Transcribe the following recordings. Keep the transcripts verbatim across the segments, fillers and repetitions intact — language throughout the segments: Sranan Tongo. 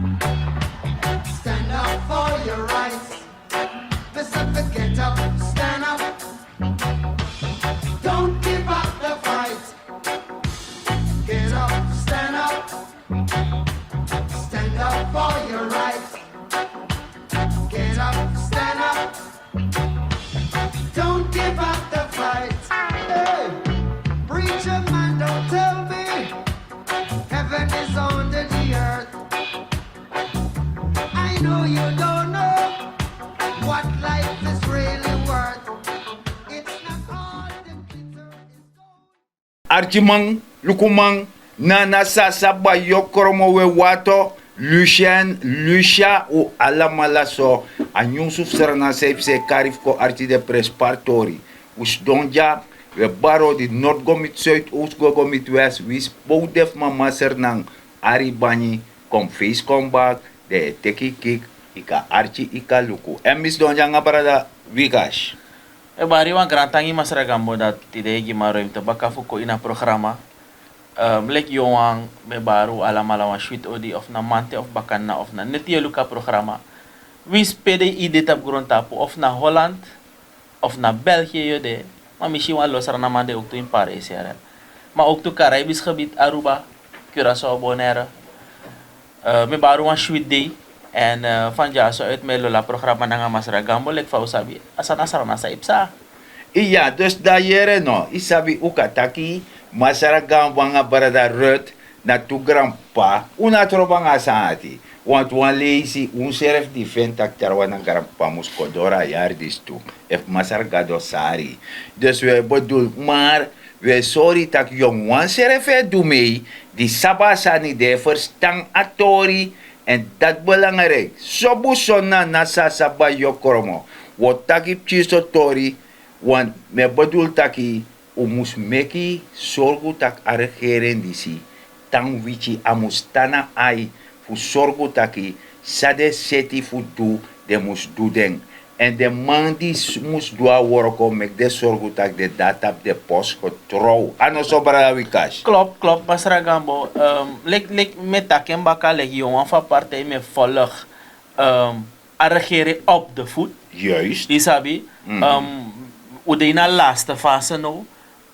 Stand up for your rights. Listen to Get Up, Stand Up. Don't give up the fight. Get up, stand up. Stand up for your rights. Get up, stand up. Don't give up the fight. Hey, preacher man, don't tell me heaven is under the earth. I know you don't know what life is really worth. It's not all the glitter is gold. Arkiman, lukuman, nana, sasa, bayokromo, we wato, Lucien, Lucia, u alamala so. A nyunsu fu Sranan san e psa e kari fu kon arki den prenspari tori. U sidon dya, we bari odi, nord go miti suid, oost go go miti west, wi sipow de fu mama Sranan, Ari Banyi, kon feisi kon baki, den e teki kiki, yu kan arki, yu kan luku. Èn mi sidon dya nanga brada Wikas. E bari wan grantangi Masra Gambo dati tide yu gi mi a ruimte baka fu kon ini a programa. Ehm, leki yu wan, mi e bari un alamala wan switi odi, of na manten of bakadina of na neti yu e luku a programa. Winsi pe den yu de tapu grontapu, of na Holland, of na België yu de, ma mi si wan lo Srananman de ook tu in Parijs, yara. Ma ook tu Caribisch gebied, Aruba, Curaçao, Bonaire. Eh, mi bari wan switi dei. Èn, eh, fan dyaso uit mi e lolo a programa nanga Masra Gambo, leki fa un sabi, a sani na Sranan san e psa. Iya, dus dan yere no, yu sabi un kan taki, Masra Gambo nanga brada Ruth, na tu granp'pa, un no trobi nanga a sani ati. Want wan leisi, unsrefi difendi taki trawan na granp'pa mus kon doro a yari disi tu. Efu Masra Gado sari. Dus we bedoel, maar we sori taki yongu wan srefi e du mee, di sabi a sani, di e ferstan a tori, èn dati belangrijk. So bun so nana, sasa, bayokromo. Wi o taki pikinso tori, want mi e bedoel taki un mus meki sorgu taki a regering disi tan wiki, a mus tan na ai fu sorgu taki san den seti fu du, den mus du den. Èn den man di s-, mus du a wroko, meki den sorgu taki den de na tapu den post getrow. A no so, brada Wikas? Klopt, klopt, Masra Gambo. Ehm, leki, leki mi e taki en baka, leki yu wan fu a partij, mi e volg, ehm, a regering op de voet. Juist. Yu sabi, ehm, un de ini a laatste fase now.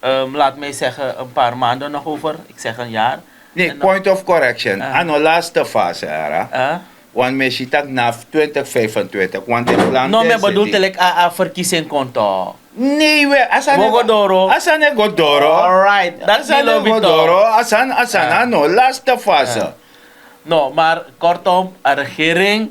Ehm, laat mij zeggen, een paar maanden nog over. Ik zeg een jaar. Nee, point of correction. A no laatste fase, yara. Want mi e si taki na fu twintig vijfentwintig, want den plan... No, mi e bedoel te leki a, a verkiezing kon toch. Nee, we, a sani e go doro. A sani e go doro. Alright, dati mi lobi toch. A sani, a sani, a no laatste fase. No, maar kortom, a regering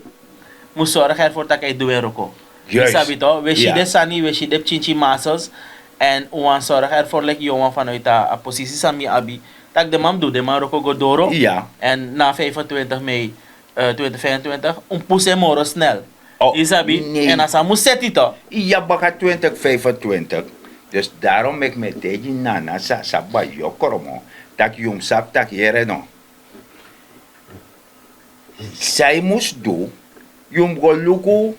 mus sorgu ervoor taki a e du en wroko. Yu sabi toch, we si den sani, we si den pikinpikin masels. Èn un wani sorgu ervoor, leki yu wan vanuit a, a posisi san mi abi, taki den man mus du den man wroko go doro. Èn na vijfentwintig mei, eh, twintig vijfentwintig, un pusu en moro snel. Yu sabi, èn a sani mus seti toch. Iya, baka twintig vijfentwintig. Dus daarom meki mi e taigi nana, sasa, bayokromo, taki yu mus sabi taki yere no. San yu mus du, yu mus go luku,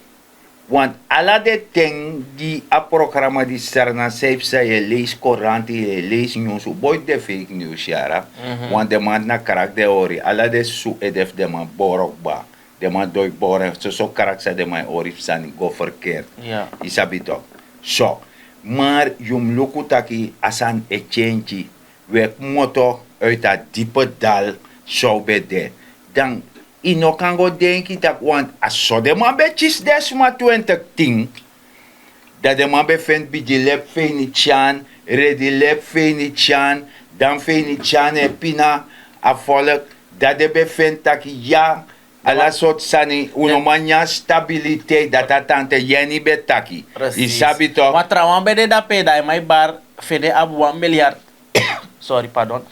want ala den ten di a programa di Sranan san e psa, yu e leisi koranti, yu e leisi nyunsu, boiti den fake news, yara. Want den man na krak den e hori, ala den susu ede fu den man boro kba, den man doi boro, èn soso krak san den man e hori fu sani go verkeerd. Yu sabi toch. So, maar yu mus luku taki a sani e kenki. We kmoto uit a diepe dal, so un ben de. Dan yu no kan go denki taki, want a so den man ben kisi den sma twintig tin. Dan den man ben feni bigi lep Fenitian, redi lep Fenitian, dan Fenitian e pina a volk. Dan den ben feni taki ya, ala sortu sani, un no man nyan stabiliteit, dati a tante Yeni ben taki. Yu sabi toch. Ma trawan ben de dape, dan yu man e bari, fende abi wan miljard. Sorry, pardon.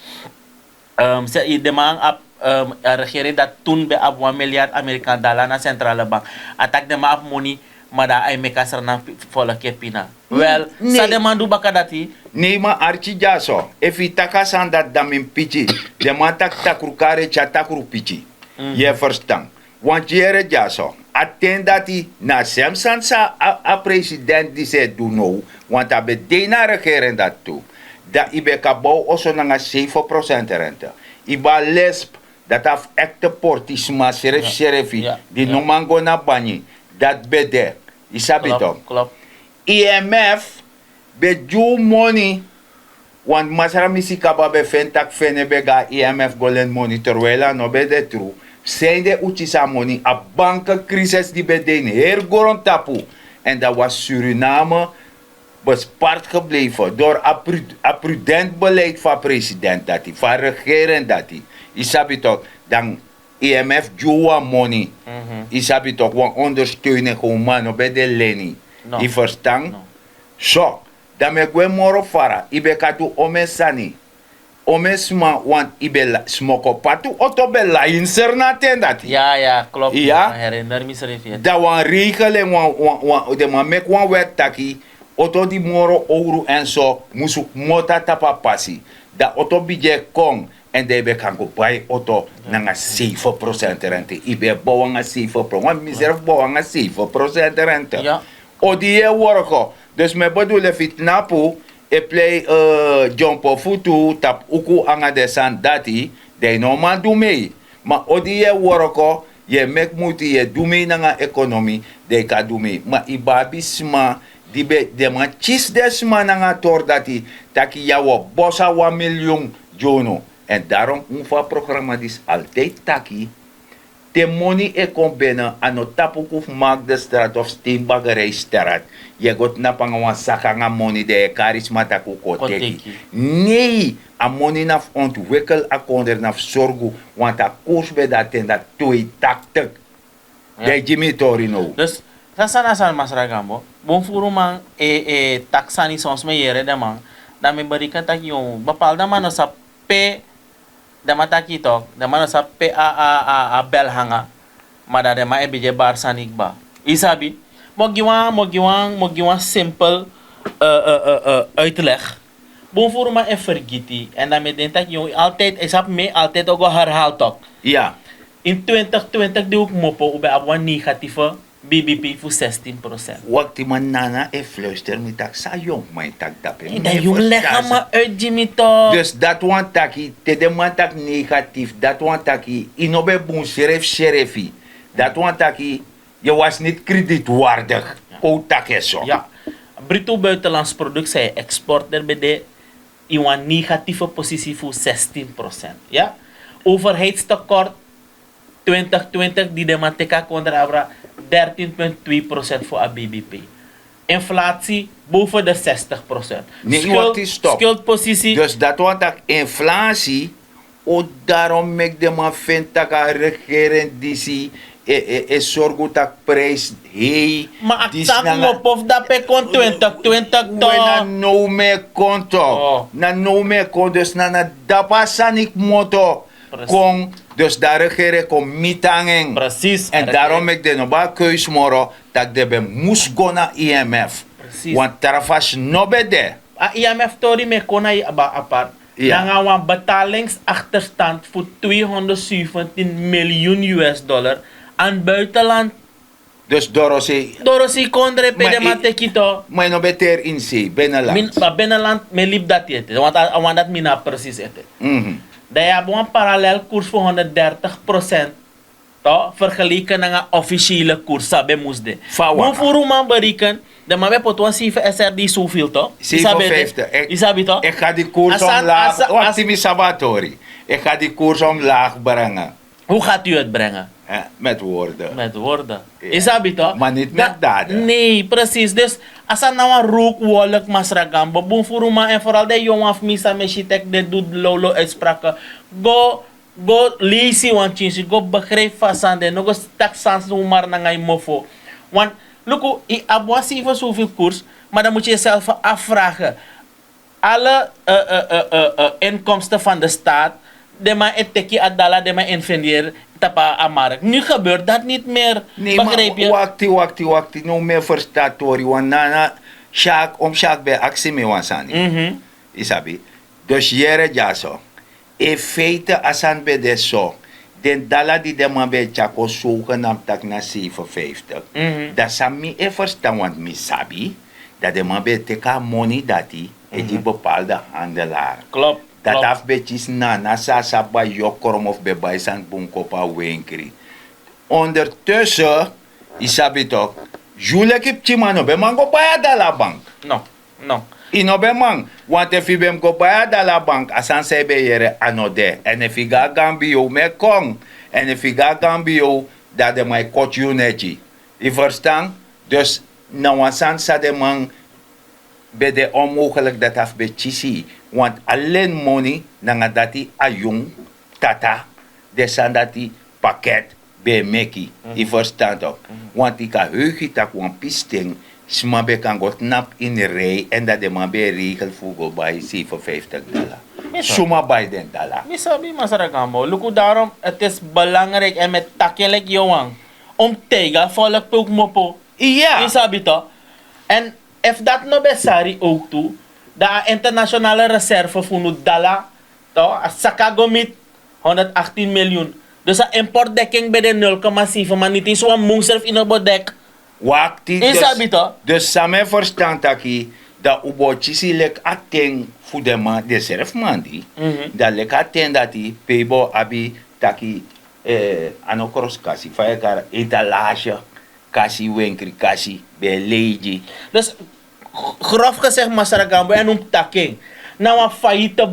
Ehm, se, den man abi, ehm, a regering dati toen ben abi wan miljard Amerikan dala na centrale bank. A taki den man abi moni, ma dan a e meki a Sranan pi-, volk e pina. Wel, san den man du baka dati? Nee, ma arki dyaso. Efu yu taki a sani dati, dan mi mus piki. Den man taki takru kari e tyari takru piki. Yu e ferstan. Want yere dyaso, a ten dati na a sem sani san a, a president disi e du now, want a ben de ini a regering dati tu. Dan yu ben kan bow oso nanga zeven procent rente. Yu ben abi lisp, Dati a fu ekte portisma srefi srefi, di no man go na banyi. Dati ben de. Yu sabi tok? Imf ben gi unu moni. Want masra misi kaba ben feni tak' fene ben go na imf go leni moni terwijli a no ben de tru. Fu seni den un kisi a moni a banke krisis di ben de ini heri grontapu. Èn dan wan suriname bespart gebleven dori a prudent beleid fu a president dati fu a regering dati. Yu sabi tok? Dan imf gi unu wan moni. Yu sabi tok? Wan ondersteuning fu un man no ben de leni. Yu ferstan? So dan mi e gwe moro fara yu ben kan du omen sani. Omen sma want yu ben smoko patu oto ben lai ini seri na a ten dati. Ya ya klop. Ya. Dan wan regeling wan den man meki wan wèt taki oto di moro owru èn so musu kmoto na tapu a pasi. Dan oto bigin e kon èn dan yu ben kan go bai oto nanga seifen prosent rente yu ben e bow nanga seifen prosent want mi srefi bow nanga seifen prosent rente. Odi yu e worko. Dus mi e bedul efu yu tnapu e plei dyompo futu tapu uku nanga den sani dati. Dan yu no man du mei. Ma odi yu e worko yu e meki muiti yu e du mei nanga ekonomi. Dan yu kan du mei ma yu ben abi sma di ben den man kisi den sma nanga a tori dati taki yu a o bosi a wan miliyun gi unu. Èn darom un fu a programa disi altidi taki te moni e kon bene a no tapu kun fu makdestrati of steinbagerijstrati. Yu e go tnapu nanga wan saka nanga moni dan yu e kari sma tak' un kon teki. Nei. A moni na fu ontwikel a kondre na fu sorgu. Want a kurs ben de a ten dati tweetaktik. Dan yu gi mi yu tori now. Dus san sani na sani masra gambo bun furu man e taki sani soms mi e yere den man. Dan mi e beriken taki yu bepalda man no sabi pe den man taki yu tok den man no sabi pe a bel hanga. Ma dan den man e bigin e bari sani kba. Yu sabi? Mi o gi wan mi o gi wan mi o gi wan simpel uitleg. Bun furu man e fergiti èn dan mi e denki tak' yu altidi e sabi mi altidi o go herhal tok. Ini twintig twintig di un kmopo un ben abi wan negatife bbp fu sestin prosent. Wakti man nana e fluister mi tak' san a yongu man e taki dape mi e fergiti. Dan yu mus legi a man uit gi mi tok. Dus dati wani taki te den man taki negatifu dati wani taki yu no ben bun srefi srefi. Dati wani taki yu was niti kreditwardik. Kon un taki en so. Brutu buitenlands product san yu exporter ben de ini wan negatife posisi fu sestin prosent. Overheidstekort twintig twintig di den man teki a kondra abra dertin punt twee prosent fu a bbp. Inflasi boven de zestig prosent. Skuldposisi. Dus dati wani tak' inflasi o darom meki den man feni tak' a regering disi e sorgu tak' prijsi hei. Ma a taki mopo fu dape kon twintig twintig to. Na now mi e kon to. Na now mi e kon dus na na dape a sani kmoto kon. Dus dan a regering e kon miti nanga en. Èn darom meki den no ben abi keusi moro tak' den ben mus go na imf. Want tra fasi no ben de. A imf tori mi e kon na yu abaa apart nanga wan betalingsakterstand fu tweehonderdseventin miljoen us dollar. An buitenland. Dus dorosei. Dorosei kondre pe den man teki to. Ma yu no ben teri ini sei binnenland. Ma binnenland mi e libi dati ete want a wan dati mi na presis ete. Dan yu abi wan paralel koers fu honderddertig prosent. Vergeleken nanga ofisiele koers san ben mus de. Bun furu man bereken. Den man ben poti wan seven srd soveel to? Yu sabi to? Ek ga di koers omlaag. Wakti mi sabi a tori. Ek ga di koers omlaag brengen. Hoe gaat u het brengen? Met woorden. Met woorden. Yu sabi to? Maar niet met daden. Nee precies dus a sani na wan rookwolk masra gambo bun furu man en foral den yongu wan fu mi san mi e si teki den du lowlow uitsprake. Go go leisi wan kinsi go begrijpi fu a sani den no go taki sani sumar nanga yu mofo. Want luku yu abi wan seven soveel koers. Maar dan mus yu yuself afvragen. Alle inkomsten van de staat den man e teki a dala den man invenderi tapu a mark nu gebeurt dat nit meer. Begrijpi yu? Wakti wakti wakti no mi e ferstan a tori wan nana syak om syak ben aksi mi wan sani. Yu sabi? Dus yere dyaso. In feite a sani ben de so. Den dala di den man ben e tyari kon sogenamd taki na seven vijftig. Dan san mi e ferstan want mi sabi, dan den man ben e teki a moni dati e gi bepaalde handelaar. Klop. Dati a fu ben kisi nana san a sabi bai yokrom of ben bai sani bun kopu a wenkri. Ondertussen, yu sabi tok, yu leki pikinman no ben man go bai a dala bank. No. No. Yu no ben man. Want efu yu ben mus go bai a dala bank a sani san yu ben yere a no de. Èn efu yu go na gambiyow meki kon, èn efu yu go na gambiyow, dan den man e koti yu neki. Yu ferstan? Dus na wan sani san den man ben de onmogelik dati a fu ben kisi yu. Want a len moni nanga dati a yun tata, den sani dati paket ben e meki. Yu ferstan tok? Want yu kan heugi tak' wan pisten sma ben kan go tnapu ini rei èn dan den man ben e regel fu go bai seifenfijftig dala. Suma bai den dala? Mi sabi masra gambo luku darom, ti is belangriki èn mi e taki en leki yowan, un mus taigi a folki pe un kmopo. Yu sabi to? Èn efu dati no ben sari owktu, dan a internasionale reserve fu unu dala, to a saka go miti honderdachttien miljoen. Dus a importdekking ben de nul koma seven man niti isi wan mun srefi yu no bo deki. Wakti. Yu sabi to? Dus san mi e ferstan taki, dan un bo kisi leki a ten fu den man den srefi man di, dan leki a ten dati pe yu bo abi taki, a no krosi kasi fa yu e kari, etalage kasi, wenkri kasi, ben e leigi. Dus grof gesegi masra gambo èn un mus taki en, na wan faite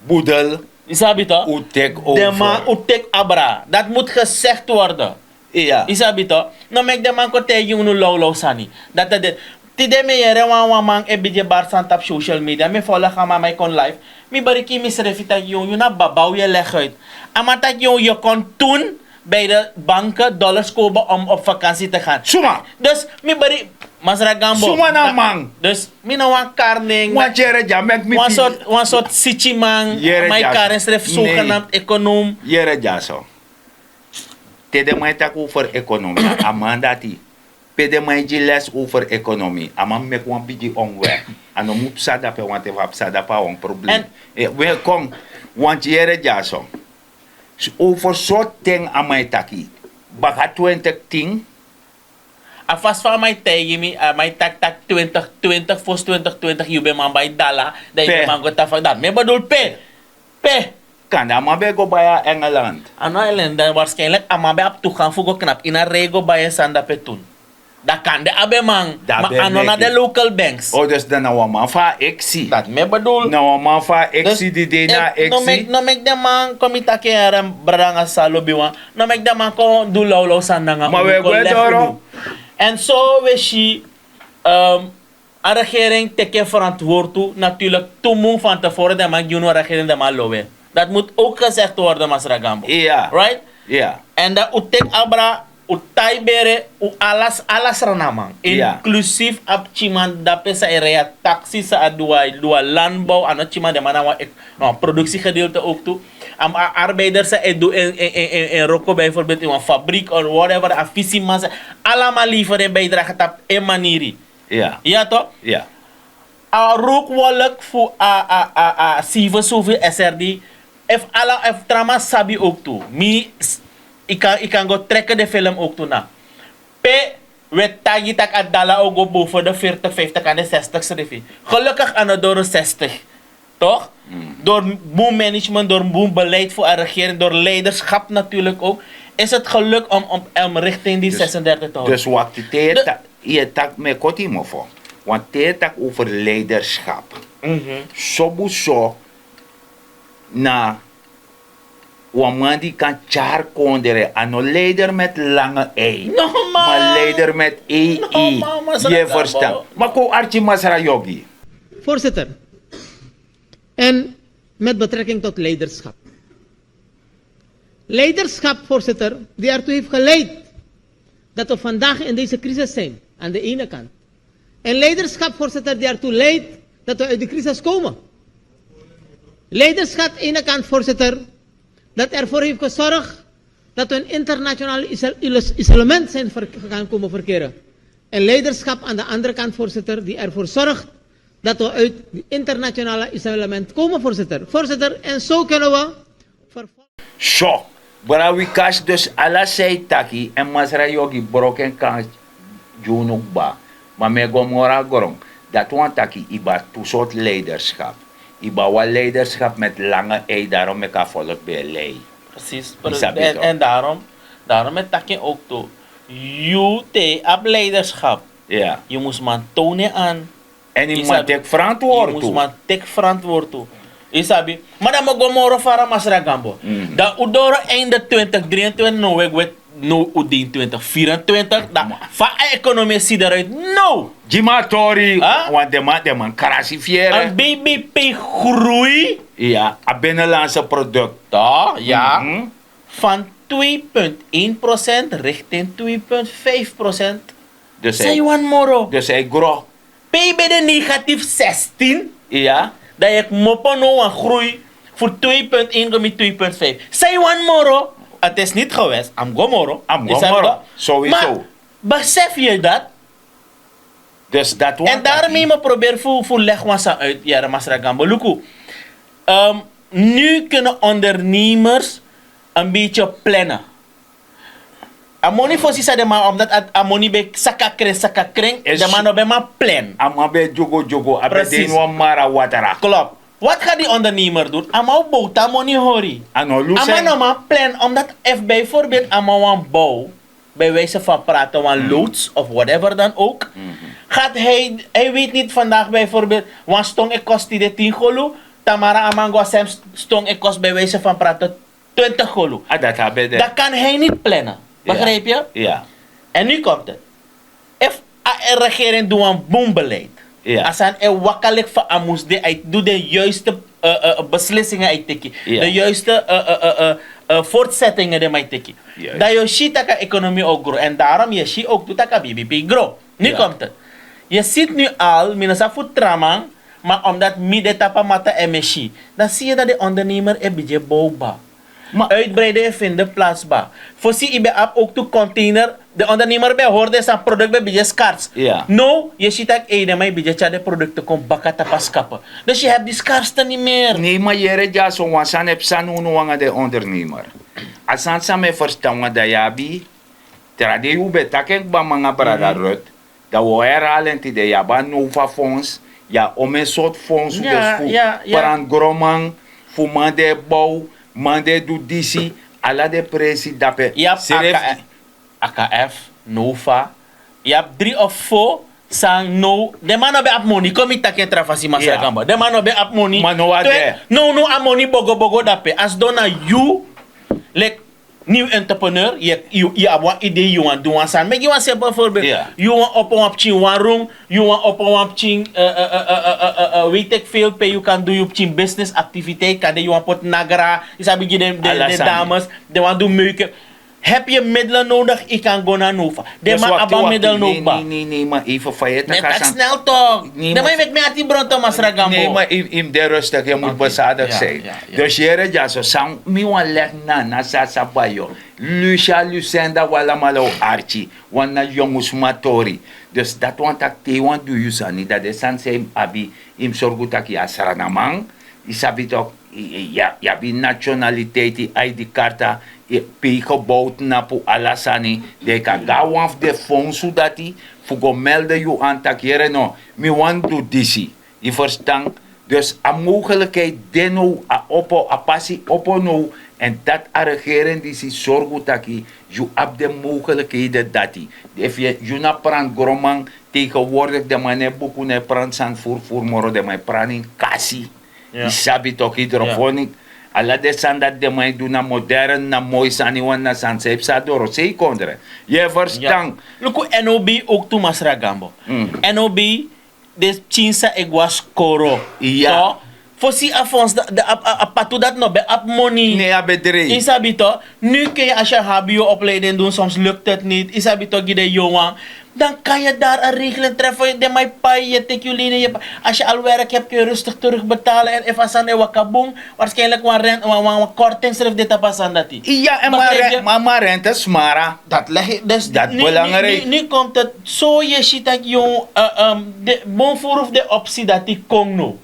budel. Yu sabi to? Un teki over. Den man un teki abra dati mus gesegi worden. Yu sabi to? No meki den man kon taigi unu lawlaw sani. Dati a de. Tide mi e yere wan wan man e bigin bari sani tapu social media mi e folgi a man man e kon life. Mi beriki misrefi taki yu na babaw yu e legi uit. A man taki yu kon tun bij de banken dollars kopen om op vakantie te gaan. Suma? Dus mi bari masra gambo. Suma na man? Dus mi na wan karning. Wan tyere dya meki mi wan sort wan sort sitiman. Yere dya so. Mai karen sref zogenaamd ekonoom. Yere dya so. Te den man e taki over ekonomi a man dati, pe den man e gi les over ekonomi a man meki wan bigi onwe. A no mu psa dape wanten fu a psa dape a wan problem. We kon. Wanti yere dyaso. Over sortu ten a man e taki baka twintig tin. A fasi fa a man e taigi mi a man e taki taki twintig twintig fosi twintig twintig yu ben man bai dala. Dan yu ben man go tafa dan mi e bedul pe. Pe? Kande a man ben go bai a engeland. A no a engeland dan waarskijnlik a man ben abi tu gan fu go knapu ini a rei go bai en sani dape tun. Dan kande a ben man. Ma a no na den local banks. O dus dan na wan man fu a eksi. Dati mi e bedul. Na wan man fu a eksi di de ini a eksi. No meki den man kon mi taki en yara brada nanga san a lobi wan. No meki den man kon du lawlaw sani nanga unu kon legi unu. Èn so wi e si a regering teki en ferantwortu naturlik. Tu mun fan tefore den man gi unu a regering den man lowe. Dati mus ouk gezegd worden masra gambo. Èn dan un teki abra un tai bere un alas alas ranaman inklusief a pikinman dape san e rei a taxi san a du a landbow a no pikinman den man na wan produksi gedeelte ouk tu. A arbeiders san e du en roko bijvoorbeeld in wan fabriek or whatever a fisiman san alamal lever en bijdrage tapu en maniri. Ya to. A rookwolk fu a seven soveel srd. Efu ala efu tra man sabi ouk tu mi yu kan go treke den film ouk tu na pe wi e tagi tak' a dala o go boven de veertig vijftig kan de zestig srifi. Gelukig a no doro zestig. Tok? Dor bun management dor bun beleid fu a regering dor leiderschap natuurlik ouk is het geluk om richting die zesendertig te houden. Dus wakti te yu e taki mi e koti yu mofo. Want te yu e taki over leiderschap, sobu so na wan man di kan tyari kondre a no leider met lange ei. Ma leider met ei ei. Yu e verstan? Ma kon arki masra yogi. Voorzitter, en met betrekking tot leiderschap. Leiderschap voorzitter, die ertoe heeft geleid dat we vandaag in deze crisis zijn aan de ene kant. En leiderschap voorzitter die ertoe leidt dat we uit de crisis komen. Leiderschap aan de ene kant voorzitter, dat ervoor heeft gezorgd dat we in internationaal isolement zijn gekomen verkeren. En leiderschap aan de andere kant voorzitter die ervoor zorgt dat we uit internationaal isolement komen voorzitter. Voorzitter, en zo kunnen we. So, bra wi kasi dus ala san yu taki èn masra yogi broko en kan gi unu kba. Ma mi e go moro na gron. Dati wani taki yu ben abi tu sortu leiderschap. Iba wan leiderschap met lange ei darom meki a volk ben lei. Precies. En daarom daarom met takin ook to yu te ab leiderschap. Yu mus man tonen aan. En yu man tek verantwoord tu. Yu sabi. Maar dan mo go moro fara masra gambo. Dan u doro einde twintig drieëntwintig no wek wet no u din twintig vierentwintig dan fa a economie si eruit no. Gi mi a tori. Want den man den man krasi fiere. Een bbp groei. Ya a binnenlandse product. Toch ya. Van twee punt een procent richting twee punt vijf procent. Dus hij wan moro dus hij gro. Pe yu ben de negatief zestien. Ya dan yu kmopo no wan groei fu twee punt een go mi twee punt vijf san yu wan moro. Het is niet gewest am go moro. Am go moro. Sowieso. Besef yu dat? Dus dat wan en daarom yu mi probeer fu fu leg wan san uit yara masra gambo luku. Nu kunnen ondernemers een beetje plannen. A moni fosi san den man omdat a moni ben saka kren saka kren den man no ben man plan. A man ben dyugu dyugu a ben de ini wan mara watra. Klop. Wat ga di ondernemer dun a man o bowtu a moni hori. A man no man plan omdat efu bijvoorbeeld a man wan bow bij wijze van praten wan loods of whatever dan ook. Gaat hij hij weet niet vandaag bijvoorbeeld wan stong e kosti de tin golu. Tamara a man go a sem stong e kosti bij wijze van praten twintig golu. Dan kan hij niet plannen. Begrijp je? En nu komt het. Efu a regering du wan boenbeleid a san e waka lik fu a mus de a e du den juiste beslissingen a e teki den juiste voortzettingen den man e teki. Dan yu o si tak' a ekonomie o gro en daarom yu e si ook tu tak' a bbp gro. Nu komt het. Yu e si tu nu al mi no sabi fu tra man. Maar omdat mi de tapu a mata en mi e si dan si yu dat den ondernemer e bigin bow kba. Uitbreiden e fini de plaats kba. Fosi yu ben abi ook tu container. Den ondernemer ben hori den san product ben bigin skars. Now yu e si tak' ei den man e bigin tyari den produkte kon baka tapu a skape. Dus yu hebi di skarste ni meri. Nei ma yere dyaso wan sani e psa nownow nanga den ondernemer. A sani san mi e ferstan wan dan yu abi. Tra dei un ben taki en kba mi nanga brada rut. Dan un o herhali en tide yu abi a nowfa fonds. Yu abi omen sortu fonds dus fu brandgroman, fu man di e bow, man di e du disi, ala den presi dape. Yu abi akf, nowfa. Yu abi dri of fo san now den man no ben abi moni kon mi taki en tra fasi masra kamba den man no ben abi moni. Nownow a moni bogobogo dape a sidon na yu. Leki niw entrepreneur yu abi wan idee yu wani du wan sani meki yu wan simpel voorbeeld. Yu wani opo wan pikin wan rung. Yu wani opo wan pikin, weet ik veel pe yu kan du yu pikin business activiteit kan de yu wani poti nagra. Yu sabi gi den dames den wani du meuke. Hebi yu middelen nodig yu kan go na nova. Den man abi a middel no kba. Nei ma even fa yu e taki a sani. Den man yu meki mi ati bronto masra gambo. Nei ma yu mus de rustig yu mus besadik sin. Dus yere dyaso san mi wan legi na na sasa bayo. Lucia lucenda wan lamala o arki wan na yongu sma tori. Dus dati wan taki te yu wan du yu sani dan den sani san yu mus abi. Yu mus sorgu tak' yu a sranaman. Yu sabi toki yu abi nationaliteit yu id karta. Pe yu gebowtu napu ala sani. Dan yu kan go na wan fu den fonsu dati fu go melde yu an tak' yere no mi wani du disi. Yu ferstan? Dus a mogelikheid de now a opo a pasi opo now. Èn dati a regering disi sorgu taki yu abi den mogelikheden dati. Efu yu na prani groman tegenwoordik den man no e buku no e prani sani furfuru moro den man e prani ini kasi. Yu sabi toki hydrofonik. Ala den sani dati den man e du na modern na moi sani wan na sani san yu psa dorosei kondre. Yu e ferstan? Luku nob ook tu masra gambo. Nob den pikin san e go na skoro. Fosi a fonds a patu dati no ben abi moni. Ne a ben drei. Yu sabi to? Nu ken yu asi a habi yu opleiding dun soms luktu niti yu sabi to gi den yonwan. Dan kan yu dari a regeling trefu den man e pai yu e teki yu leni yu e pai. Asi yu al werk hebi ken yu rustig teruk betali èn efu a sani e waka bun. Waarskijnlik wan rent wan korting srefi de tapu a sani dati. Iya èn man rente smara. Dati legi dus dati belangriki. Nu komtu so yu e si tak' yu bon furu fu den opsi dati kon no.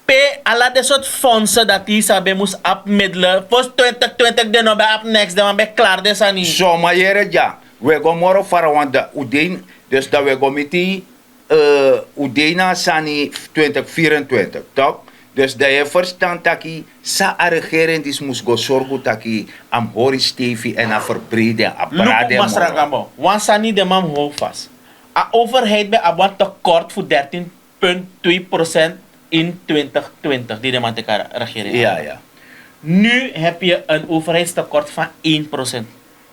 Pe ala den sortu fondse dati yu sabi en mus abi middelen fosi twintig twintig den no ben abi neks den man ben klari den sani. So man yere dya. Un e go moro fara wan dan un de ini dus dan un e go miti. Un de ini a sani twintig vierentwintig tok. Dus dan yu e ferstan taki san a regering disi mus go sorgu taki a mus hori stefi èn a ferbreidi en a bradi en moro. Masra Gambo, wan sani den man mus hori fasi. A overheid ben abi wan tekort fu dertien punt twee procent in twintig twintig di den man teki a regering. Nu heb je een overheidstekort van één procent.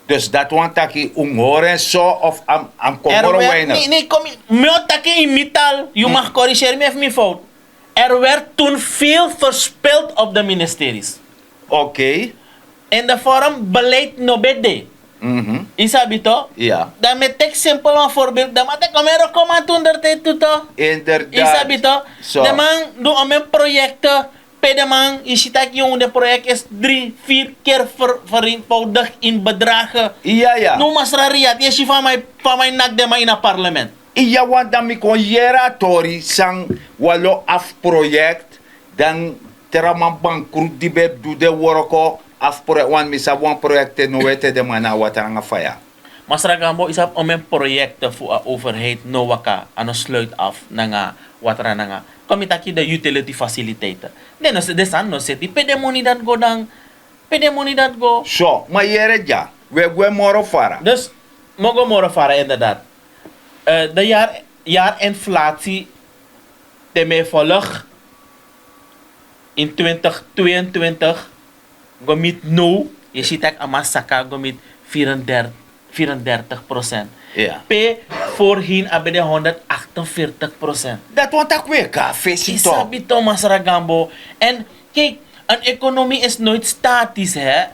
Dus dati wani taki un mus hori en so of a mus kon moro weinig? Nee, nee, kom. Mi o taki in mi tal, yu mag korrigeri mi efu mi fout. Er werd toen veel verspild op de ministeries. Oké. In de vorm beleid no ben de. Yu sabi to? Dan mi e teki simpel wan voorbeeld, dan man teki omen rekoman tu ondertijd tu to. Yu sabi to? Den man du omen proyekte. Pe den man yu si taki yu un de proyekt is drie vier keer vereenvoudigd in bedragen. Nu masra Riyad, yu e si fa man e naki den man ini a parlement. Iya, want dan mi kon yere a tori san wan lo afu proyekt, dan tra man bankrutu di ben du den worko afu proyekt, want mi sabi wan proyekt te no wete den man na a watra nanga faya. Masra Gambo, yu sabi omen proyekte fu a overheid no waka, a no sluit afu nanga watra nanga, kon mi taki de utility faciliteiten. Den no seti, den sani no seti, pe den moni dati go dan? Pe den moni dati go? So ma yere dya, wi e gwe moro fara. Dus mi o go moro fara inderdaad. De yari yari inflati te mi e folg in twintig tweeëntwintig go miti now, yu e si taki a man saka go miti vierendertig procent. Pe voorheen a ben de honderdachtenveertig procent. Dati wani taki wi e go na fesi. Yu sabi to, masra Gambo. En kijk, een economie is nooit statisch, hè,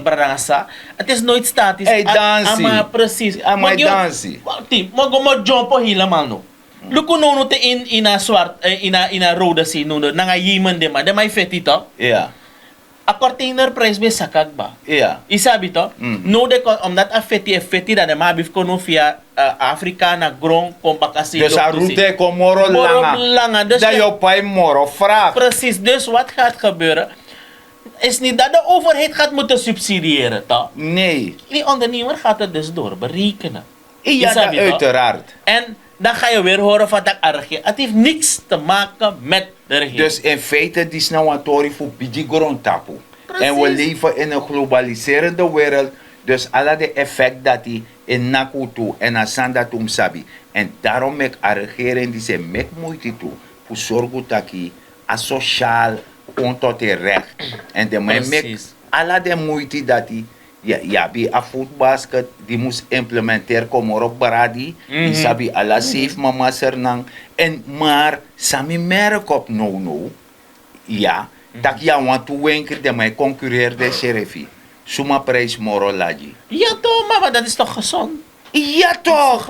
brada Sa. Het is nooit statisch. Hij dansi. Ama precies. Ama dansi. Wati, mo go mo jumpo helemaal no. Luku no no te in, in a zwart, in a rode zee no no nanga Jemen de man, de man e feti to. A containerprijs ben saka kba. Yu sabi to? No de kon omdat a feti e feti dan de man abi fu kon no via Afrika na gron kon baka se. Dus a route e kon moro langa. Dus dan yu o pai moro vraag. Precies, dus wat gaat gebeuren? Is niet dat de overheid gaat moeten subsidiëren, toch? Nee. Die ondernemer gaat het dus doorberekenen. Ja, uiteraard. En dan ga je weer horen van dat a regering. Het heeft niks te maken met de regering. Dus in feite disi na wan tori fu bigi grontapu. En we leven in een globaliserende wereld. Dus ala de effect dati e naki un tu en a sani dati un mus sabi. En daarom meki a regering disi e meki muiti tu fu sorgu taki a sociaal kon tot e recht. En den man e meki ala den muiti dati. Yu abi a food basket di mus implementeri kon moro bradi. Yu sabi ala seif mama sernan. En maar san mi merk op nownow, ya, taki yu a wantu wenkri den man e konkureri den srefi. Suma prijs moro lagi? Ya to, mama, dat is toch gezond? Ya to.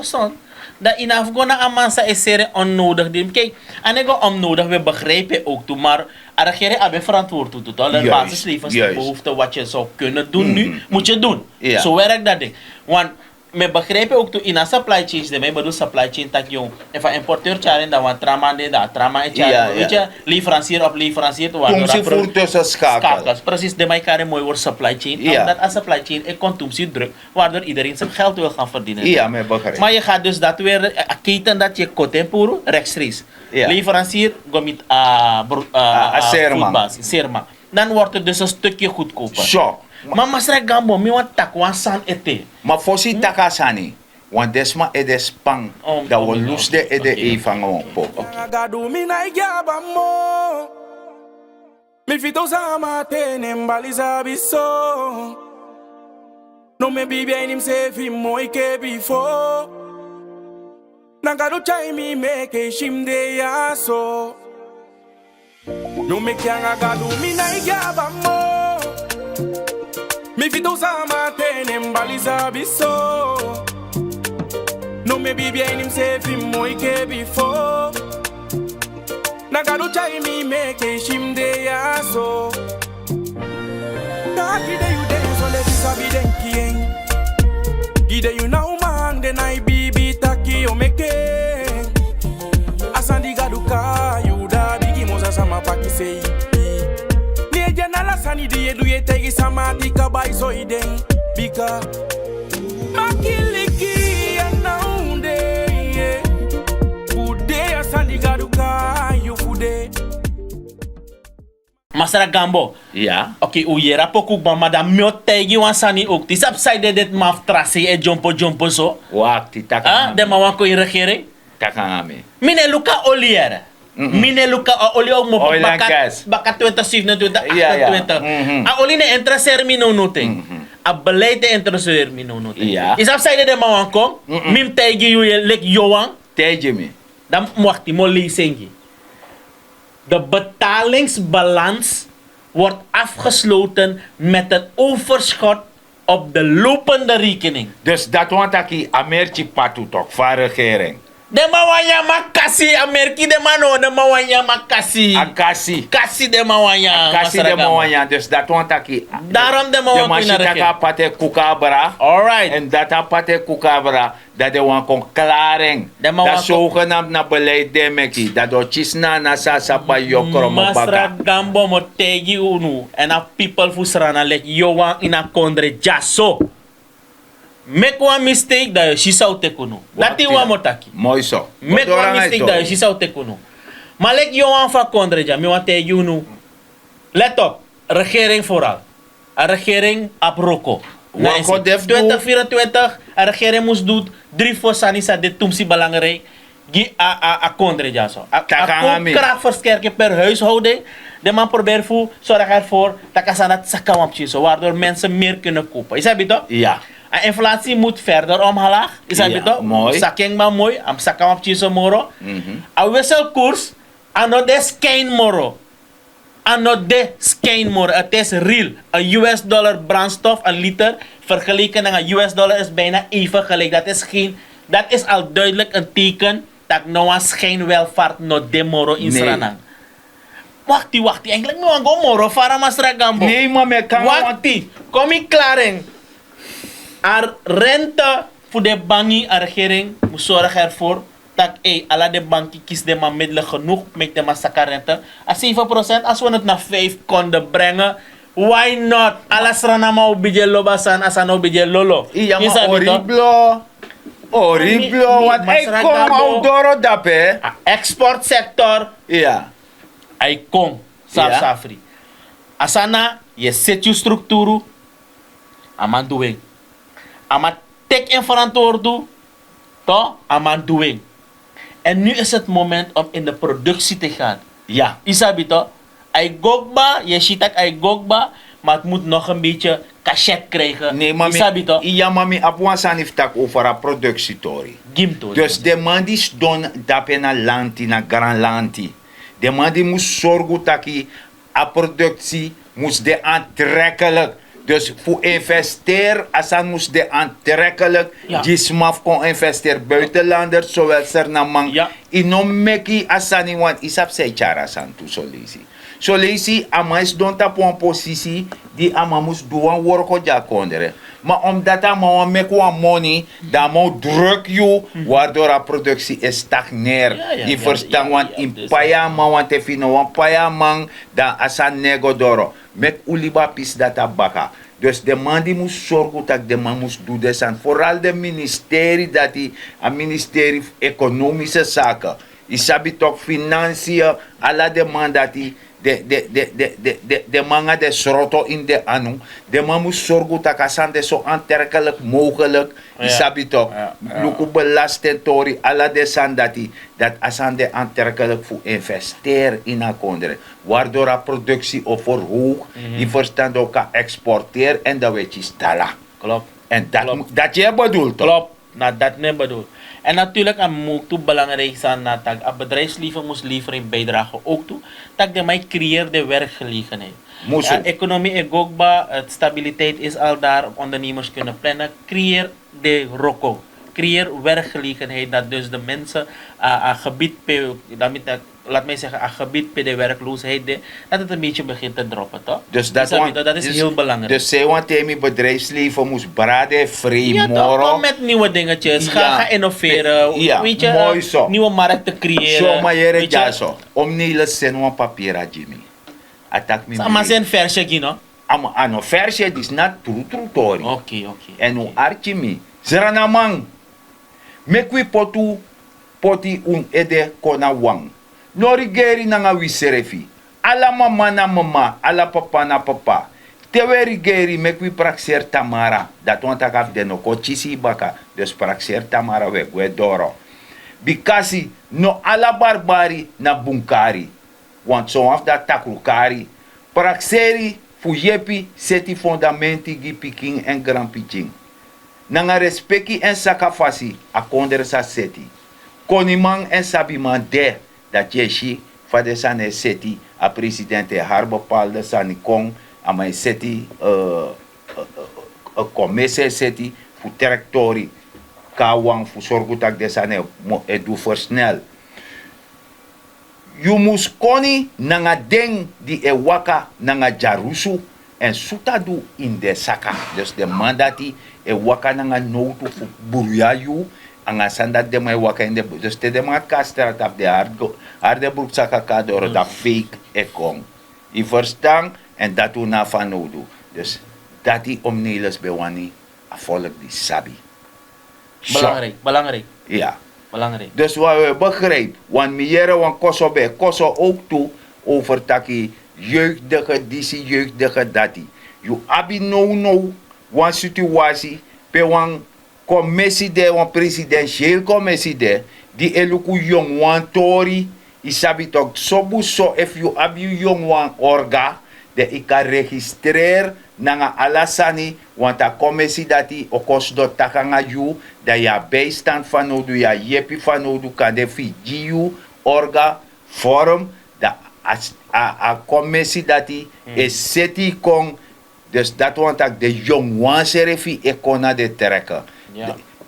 Dan yu no abi fu go na a man san e seri onnodig di mi kijk. A no e go onnodig, we begrijpen ook tu maar a regering abi en verantwoord tu tu to. Basislevenste behoefte wat yu zou kunnen doen nu, moet yu doen. So werk dat ding. Want mi e begrijpen ook tu ini a supply chain, den man e bedoel supply chain taki yu, efu a importeur tyari en dan wan tra man de dan a tra man e tyari, weet yu, leverancier op leverancier tu wan. Tumsi fu tussenschakels. Precies, den man e kari moi word supply chain omdat a supply chain e kon tumsi druk. Waardoor iedereen zijn geld wil gaan verdienen. Maar je gaat dus dat weer, a keten dat je kot en puru rechtstreeks. Leverancier go miti a serma. Dan wordt het dus een stukje goedkoper. Maar masra Gambo, mi wani taki wan sani ete. Maar fosi yu taki a sani, want den sma ede span, dan wi o lusu den ede even nanga wan popo. Mi fiti un sama te nen bali sabi so. No mi e bibi a ini miseefi moi enke bifo. Na Gadu tyai mi meke i si mi de ya so. No meke anga Gadu mi nái gi abaa moo. Mi fiti un sama te nen bali sabi so. No mi e bibi a ini miseefi moi enke bifo. Na Gadu tyai mi meke i si mi de ya so. Taki den yu de so leti sabi denki en. Gi den yu na uman den nái bibi taki yu meke. A sani di Gadu kai yu da bigi moo san sama pakisei. Ne dya na ala sani di yu e du yu e taigi sama ati kaba i soi den. Bika makiliki a na un de. Fu de a sani di Gadu kai yu fu de. Tragambo. Ya. Oke, un yere a poku kba, ma dan mi o taigi wan sani ook. Te yu sabi san yu de, deti man fu tra sei e dyompo dyompo so. Wakti, taki nanga mi. Den man wani kon ini regering. Taki nanga mi. Mi no e luku a oli yere. Mi no e luku a oli, o mofo baka twintig zevenentwintig, achtentwintig. A oli no e intereseri mi nownow ten. A beleid e intereseri mi nownow ten. Yu sabi san yu de, den man wani kon. Mi mus taigi yu, leki Johan. Taigi mi. Dan mi wakti, mi o leisi en gi. De betalingsbalans wordt afgesloten met een overschot op de lopende rekening. Dus dati wani taki a merki patu tok fu a regering. Den man wani nyan a kasi, a merki, den man no, den man wani nyan a kasi. A kasi. Kasi den man wani nyan. A kasi den man wani nyan, dus dati wani taki. Daarom den man wani kon ini a regering. Den man si taki a patu e kuku abra. Alright. En dati a patu e kuku abra. Dan den wani kon klari en. Dan sogenaamd na beleid den e meki. Dan den o kisi na a nasi a sa bai yu o kromo baka. Masra Gambo, mi o taigi unu èn a pipel fu Sranan, leki Johan ini a kondre dyaso. Meki wan mistake, dan yu o si san o teki unu. Dati wan mi o taki. Moi so. Meki wan mistake, dan yu o si san o teki unu. Ma leki Johan fu a kondre dya, mi wani taigi unu. Let op. Regering vooral. A regering abi wroko. Wroko de fu du. Twintig vierentwintig, a regering mus du dri fo sani san de tumsi belangrijk gi a, a, a kondre dyaso. A, a koopkrachtversterking per huishouding. Den man probeer fu zorg ervoor tak' a sani dati saka wan pikinso, waardoor mensen meer kunnen kopen. Yu sabi toch? Ja. A inflatie moet verder omlaag. Yu sabi toch? Moi. Saka en kba moi, a mus saka wan pikinso moro. A wisselkoers, a no de schijn moro. A no de schijn moro, het is real. Een U S dollar brandstof, een liter, vergeleken nanga U S dollar is bijna even gelijk. Dat is geen, dat is al duidelijk een teken dat no wan schijnwelvaart no de moro in Sranan. Wakti, wakti, eigenlijk mi wani go moro fara, Masra Gambo. Nee, ma mi kan. Wakti, kon mi klari en. A rente fu den bangi, a regering mus zorg ervoor tak' ei, ala den banki kisi den man middelen genoeg, meki den man saka rente. A zeven procent, als we het naar vijf konden brengen, why not? Ala Srananman o bigin e lobi a sani, a sani o bigin e lolo. Iya, ma horriblo. Horriblo, want a e kon, a o doro dape. A exportsector. Iya. A e kon, safri safri. A sani na, yu e seti yu strukturu, a man du en. A man teki en verantwoordu, toch, a man du en. En nu is het moment om in de productie te gaan. Ja. Yu sabi toch, a e go kba, yu e si tak' a e go kba, maar het moet nog een beetje cachet krijgen. Nee, ma yu sabi toch. Iya, ma mi abi wan sani fu taki over a productietori. Gi mi tori. Dus den man di sidon dape na lanti, na granlanti. Den man di mus sorgu taki a productie mus de aantrekkelijk. Dus fu investeer, a sani mus de aantrekkelijk. Ja. Gi sma fu kon investeer, buitenlanders, zowel Sranan. Ja. Yu no meki a sani, want yu sabi san e tyari a sani tu son leisi. Son leisi a man e sidon tapu wan posisi di a man mus du wan worko gi a kondre. Ma omdat a man wani meki wan moni, dan a man o druk yu, waardoor a productie e stagneer. Yu ferstan, want yu mus pai a man, want efu yu no wani pai a man, dan a sani no e go doro. Meki un libi a pisi dati na baka. Dus den man di mus sorgu tak' den man mus du den sani, vooral den ministeri dati, a ministeri fu economische zaken. Yu sabi toch, financiën, ala den man dati, den, den, den man nanga den sroto ini den anu. Den man mus sorgu tak' a sani de so aantrekkelijk mogelijk. Yu sabi toch, luku belastingtori, ala den sani dati, dati a sani de aantrekkelijk fu investeer ini a kondre. Waardoor a productie o verhoog, yu ferstan, dan un kan exporteer en dan un e kisi tala. Klopt. En dat, dat yu e bedoel toch? Klopt. Na dat no e bedoel. En natuurlijk a mus ook tu belangrijk sani na tak' a bedrijfsleven mus leveren en bijdrage ook tu. Tak' den man e creëer den werkgelegenheid. Musu. A economie e go kba, het stabiliteit is al daar, ondernemers kunnen plannen. Creëer de wroko. Creëer werkgelegenheid, dat dus de mensen, a, a gebied pe, dat mi tak', laat mij zeggen, a gebied pe de werkloosheid de, dat het een beetje begint te droppen, toch? Dus dat is heel belangrijk. Dus zij want tegen mi bedrijfsleven mus brade, free moro. Ja, toch, kom met nieuwe dingetjes. Ga, ga innoveren. Ja, weet je, mooi zo. Nieuwe markten creëren. Zo, maar hier is ja zo. Om Nelen seni wan papira gi mi. A taki mi. Sama seni verse gi no? A no verse, disi na trutru tori. Oké, oké. En un arki mi. Sranaman, meki wi poti, poti un ede kon na wan. No regeri nanga wi srefi. Ala mama na mama, ala papa na papa. Te wi e rigeri meki wi prakseri tamara, dati wani taki a fu den no kon kisi yu baka. Dus prakseri tamara wi e gwe doro. Bikasi no ala barbari na bun kari. Wantu sowan fu dati takru kari. Prakseri fu yepi seti fondamenti gi pikin èn granpikin. Nanga respeki èn saka fasi a kondre sa seti. Koniman èn sabiman de. Dati yu e si fa den sani e seti. A presidenti e hari bepalde sani kon. A man e seti komesi e seti fu treki tori kon na wan fu sorgu tak' den sani e du fersnel. Yu mus koni nanga den di e waka nanga dyarusu èn sutu a du ini den saka. Dus den man dati e waka nanga nowtu fu bruya yu. Anga sani dati den man e waka ini den dus te den man ati kon na strati abi den hari den bruku saka kon na doro dan feik e kon. Yu ferstan? Èn dati un no abi fanowdu. Dus dati omneles ben wani a folk di sabi. Belangriki. Ya. Dus wan wi e begripi wan mi yere wan koso ben e koso owk tu, over taki jeugdige disi jeugdige dati. Yu abi nownow wan situasi pe wan komesi de wan presidentiel komesi de di e luku yongu wan tori. Yu sabi toki sobu so efu yu abi yu yongu wan orga, dan yu kan registreri nanga ala sani. Wantu a komesi dati o kon sidon taki nanga yu, dan yu abi bijstand fanowdu yu abi yepi fanowdu kande fu yu gi yu orga form. Dan a komesi dati e seti yu kon. Dus dati wani taki den yongu wan srefi e kon na den treke.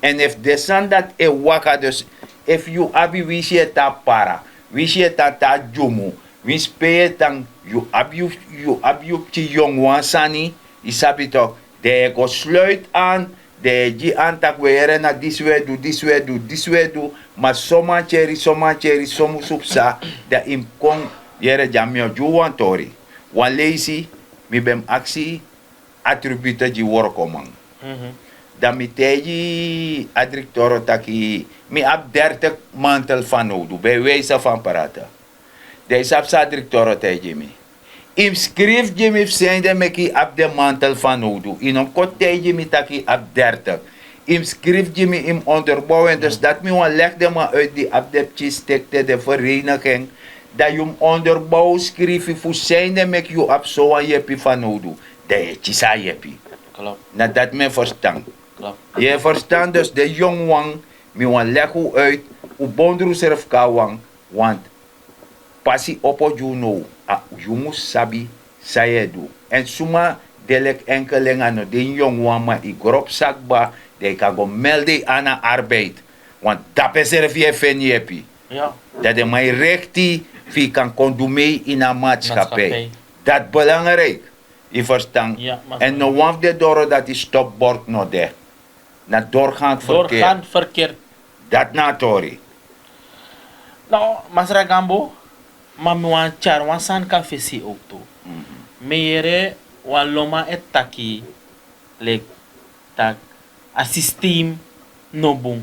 Èn efu den sani dati e waka dus efu yu abi winsi yu e tan para, winsi yu e tan te a dyumu, winsi pe yu e tan, yu abi yu pikin yongu wan sani. Yu sabi toki, den e go sluiti an, den e gi an tak' wi e yere na disi wi e du disi wi e du disi wi e du. Ma so mantyeri so mantyeri so musu psa. Dan yu mus kon yere dya mi o gi unu wan tori. Wan leisi mi ben mus aksi atribute gi wrokoman. Dan mi taigi a direktoro taki mi abi dertik mantel fanowdu ben e weise fan prate. Dan yu sabi san a direktoro taigi mi. Yu mus skrifi gi mi fu san ede meki yu abi den mantel fanowdu yu no mus kon taigi mi tak' yu abi dertik. Yu mus skrifi gi mi yu mus onderbow en dus dati mi wani legi den man uiti di abi den pikin stekte den ferenigi en. Dan yu mus onderbow skrifi fu san ede meki yu abi sowan yepi fanowdu. Dan yu e kisi a yepi. Na dati mi e ferstan. Yu e ferstan dus den yongu wan. Mi wani legi un uiti un bondru srefi kon na wan. Wantu pasi opo gi unu now. Yu mus sabi san yu e du. Èn suma de leki enkel en a no de ini yongu wan ma yu gropu sakba. Dan yu kan go melde yu ana arbeid. Wantu dape srefi yu e feni yepi. Dan den man e rekti fu yu kan kon du mei ini a matskapei. Dati belangriki. Yu ferstan? Èn no wan fu den doro dati stopbord no de. Na dorgant ferkeri. Dati na a tori. No masra gambo. Ma mi wani tyari wan sani kon na fesi owktu. Mi e yere wan loma e taki leki tak' a sistem no bun.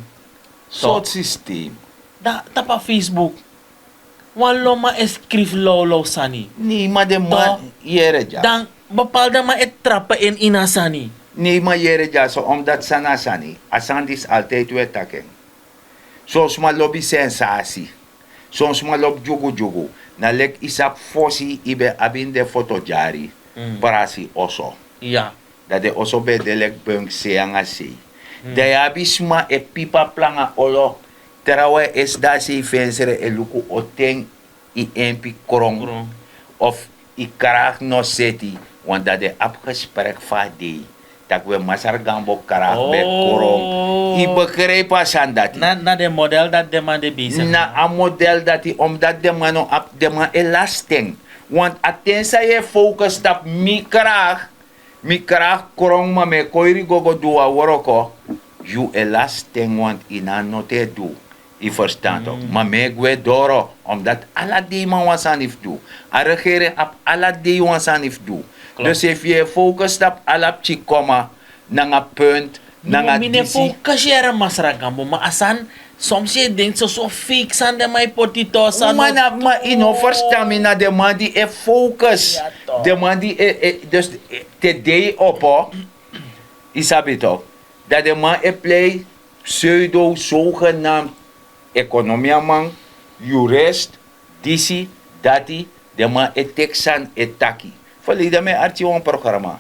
Sortu sistem? Dan tapu a facebook wan loma e skrifi lawlaw sani. Nei ma den man yere dya. Dan bepalde man e trape en ini a sani. Nei ma yere dya so omdati san na a sani. A sani disi altidi un e taki en. Son sma lobi sensasi. Son sma lobi dyugudyugu. Na leki yu sabi fosi yu ben abi ini den fotodyari prasi oso. Dan den oso ben e de leki benksei nanga sei. Dan yu abi sma e pipa planga olo. Trawan e esi dan a sei fensre e luku o ten yu empi kron of yu kragi no seti. Wan dan den abi gesprek fu a dei tak' we masra gambo kragi ben kron. Yu begripi a sani dati. Na den model dati den man de besigi na a model dati omdati den man no abi den man e lasti en. Wan a ten san yu e fowkus tapu mi kragi mi kragi kron ma mi e koiri go go du wan wroko. Yu e lasi ten wantu yu no a noti e du. Yu ferstan toki ma mi e gwe doro omdati ala dei man wan sani fu du. A regering abi ala dei wan sani fu du. Dus efu yu e fowkus tapu ala pikin koma nanga punt nanga disi. Mi no e fowkus yere masra gambo ma a sani Soms yu e denki soso fake sani den man e poti tos. Ma na ma yu no ferstan mi na den man di e focus. Den man di e dus te dei opo, yu sabi tok, dan den man e plei pseudo sogenamd ekonomiaman, jurist, disi, dati. Den man e teki sani e taki. Ferleden mi e arki wan programa,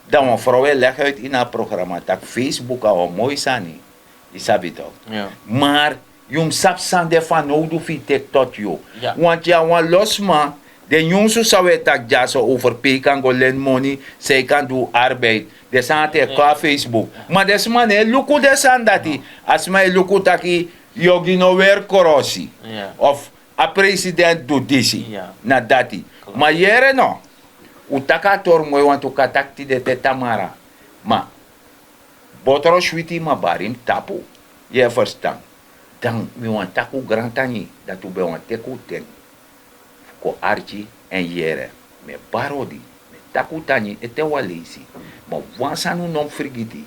dan wan frow e legi uit ini a programa tak' facebook na wan moi sani. Yu sabi tok? Mar yu mus sabi san de fanowdu fu yu teki toti yu. Want yu na wan losma. Den nyunsu san wi e taki dyaso over pe yu kan go leni moni, san yu kan du arbeid, den sani ati e kon na facebook. Ma den sma no e luku den sani dati. A sma e luku taki yu o gi no weri krosi, of a president du disi, na dati. Ma yere no, un taki a tori moi wantu kan taki tide te tamara. Ma botro switi ma bari mus tapu. Yu e ferstan? Dan mi wani taki un grantangi dati un ben wani teki un ten fu kon arki èn yere. Mi e bari odi, mi e taki un tangi ete wan leisi. Ma wan sani un no mus frigiti.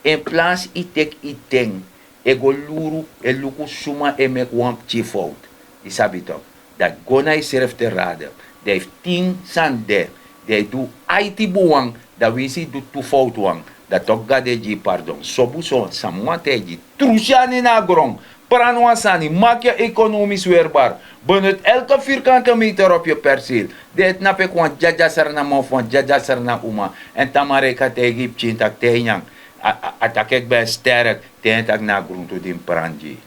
Enplansi yu teki yu ten e go luru e luku suma e meki wan pikin fowtu, yu sabi tok, dan yu go na yu srefi te rade. Dan yu fu tin sani de, dan yu du aiti bun wan, dan winsi yu du tu fowtu wan, dan toki gado e gi yu pardon. Sobu so san mi wani taigi yu, trusi yu anu ini a gron, prani wan sani, maki yu ekonomis werbar. Benut elke virkante meter op yu perseel. Den e tnapu eki wan dyadya srna man fu wan dyadya srna uma. Èn tamara yu kan taigi yu pikin tak' te a ini nyan, a taki eki ben sterk, te en taki na a gruntu di mi prani gi yu.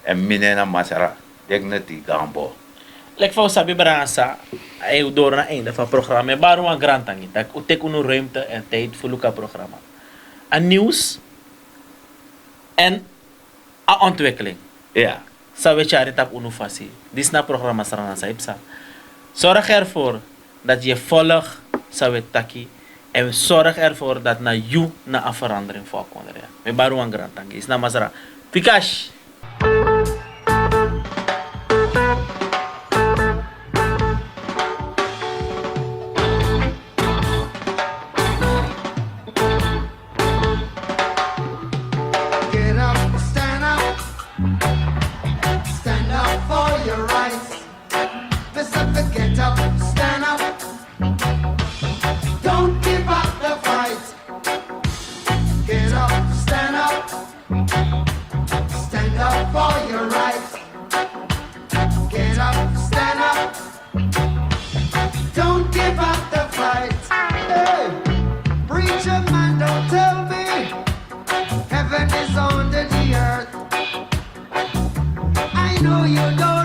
Èn mi nen na masra, dignity gambo. Leki fa un sabi bransa, a e doro na einde fu a programa e bari wan grantangi tak' un teki unu ruimte èn tijd fu luku a programa, a niws èn a ontwikkeling. San wi e tyari tapu unu fasi, disi na a programa srana san yu psa. Sorg ervoor dati yu e volg san wi e taki, èn wi sorg ervoor dati na yu na a verandering fu a kondre. Mi e bari wan grantangi yu si na masra. Tikash. Get up, stand up, stand up for your rights. Mister Get up, stand up. Don't give up the fight. Get up, stand up. Stand up for your rights. Get up, stand up. Don't give up the fight. Hey, preacher man, don't tell me heaven is under the earth. I know you don't.